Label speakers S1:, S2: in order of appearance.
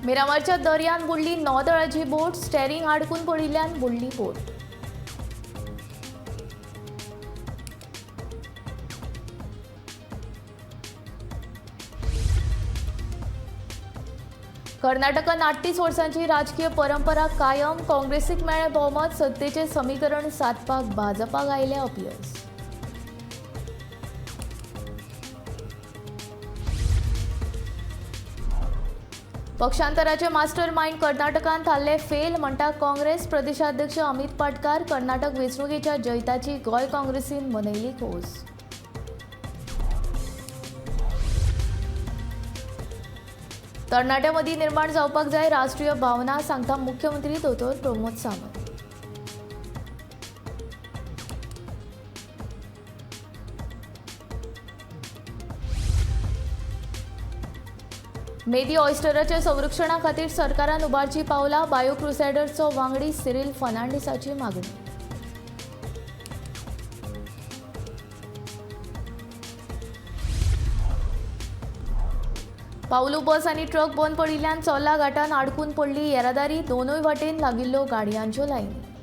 S1: मिरामारच्या दर्यान बुडली नौदळाची बोट. स्टेरिंग आडकून पडिल्ल्यान बुडली बोट. कर्नाटकान 38 वर्सांची राजकीय परंपरा कायम. काँग्रेसीक मेळ्ळें भोवमत. सत्तेचें समीकरण सादपाक भाजपाक आयलें अपयस. पक्षांतराचे मास्टर मायंड कर्नाटकान थारले फेल म्हणटा काँग्रेस प्रदेशाध्यक्ष अमित पाटकार. कर्नाटक वेंचणुकेच्या जैताची गोंय काँग्रेसीन मनयली खोस. तरणाट्यां मदीं निर्माण जावपाक जाय राष्ट्रीय भावना, सांगता मुख्यमंत्री दोतोर प्रमोद सावंत. मेदी ऑयस्टराच्या संरक्षणा खातीर सरकारान उबारची पावलां. बायो क्रुसेडर्सचो वांगडी सिरील फर्नांडीसाची मागणी. पावलू बस आनी ट्रक बंद पडिल्ल्यान चोर्ला घाटान आडकून पडली येरादारी. दोनूय वाटेन लागिल्ल्यो गाडयांच्यो लायनी.